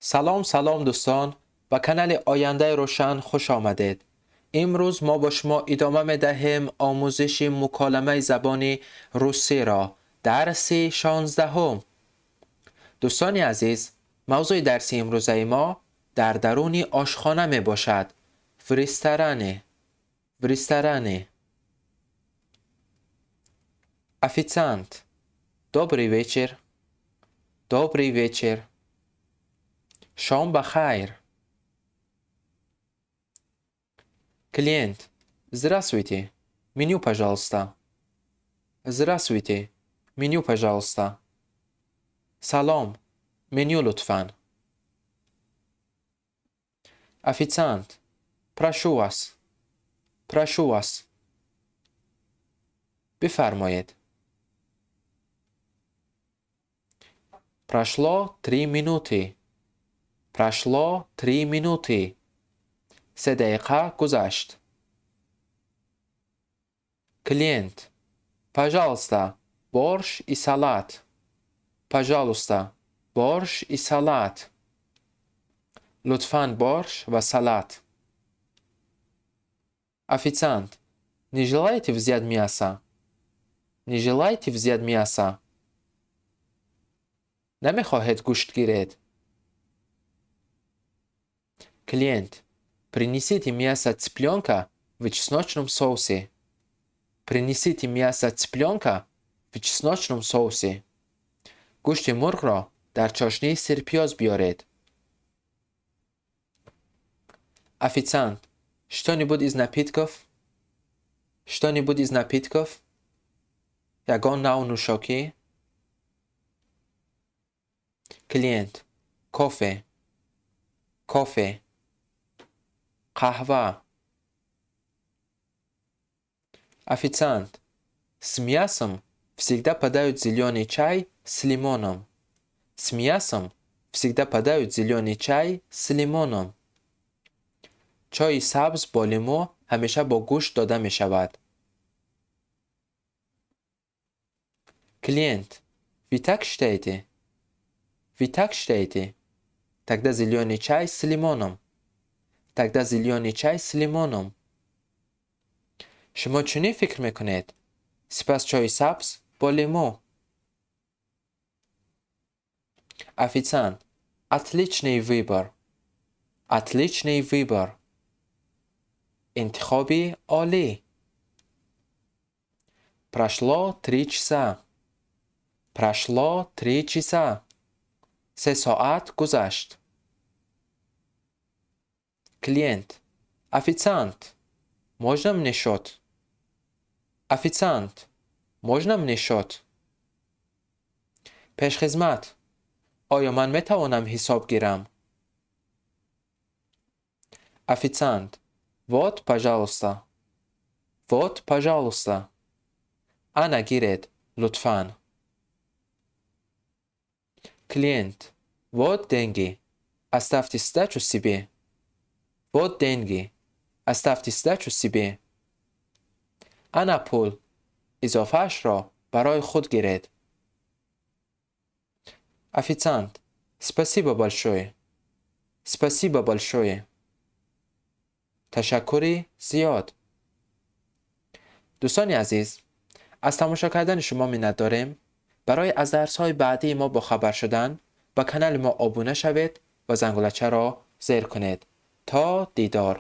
Салом, салом, дӯстон, ба канали Ояндаи Рӯшан хуш омадед. Имрӯз мо бо шумо идома медиҳем омӯзиши муколамаи забони русиро, дарси 16-ум. Дӯстони азиз, мавзӯи дарси имрӯзаи мо дар даруни ошхона мебошад. В ресторане. В ресторане. Официант: Добрый вечер. Добрый вечер. Шом ба хайр. Клиент: Здравствуйте. Меню, пожалуйста. Здравствуйте. Меню, пожалуйста. Салом. Меню, лутфан. Официант: Прошу вас. Прошу вас. Бифармоед. Прошло 3 минуты. Прошло 3 минуты. 3 дақиқа гузашт. Клиент: Пожалуйста, борщ и салат. Пожалуйста, борщ и салат. Лутфан, борщ ва салат. Официант: Не желаете взять мясо? Не желаете взять мясо? Намехоҳед гӯшт гиред? Клиент: Принесите мясо цыпленка в чесночном соусе. Принесите мясо цыпленка в чесночном соусе. Гӯшти мурғро дар чошнии сирпиёз биёред. Официант: Что-нибудь из напитков? Что-нибудь из напитков? Ягон нав нӯшокӣ? Клиент: Кофе. Кофе. Қаҳва. Официант: С мясом всегда подают зелёный чай с лимоном. С мясом всегда подают зелёный чай с лимоном. Чойи сабз бо лимӯ ҳамеша бо гӯшт дода мешавад. Клиент: Вы так считаете? Вы так считаете? Тогда зелёный чай с лимоном. Тогда зелёный чай с лимоном. Шумо чунин фикр мекунед? Сипас чойи сабз бо лимӯ. Официант: Отличный выбор. Отличный выбор. Интихоби олӣ. Прошло 3 часа. Прошло 3 часа. 3 соат гузашт. Клиент: Официант, можно мне счет? Официант, можно мне счет? Пешхизмат, оё ман метавонам ҳисоб гирам? Официант: Вот, пожалуйста. Вот, пожалуйста. Ана гиред, лутфан. Клиент: Вот деньги. Оставьте сдачу себе. Вот деньги. Оставьте сдачу себе. Ана пул. Изофаашро барои худ гиред. Официант: Спасибо большое. Спасибо большое. Ташаккури зиёд. Дӯстони азиз, аз тамошо кардани шумо миннат дорем. Барои аз дарсҳои баъдии мо бохабар шудан ба канали мо обуна шавед ва зангулачаро зер кунед. То дидор.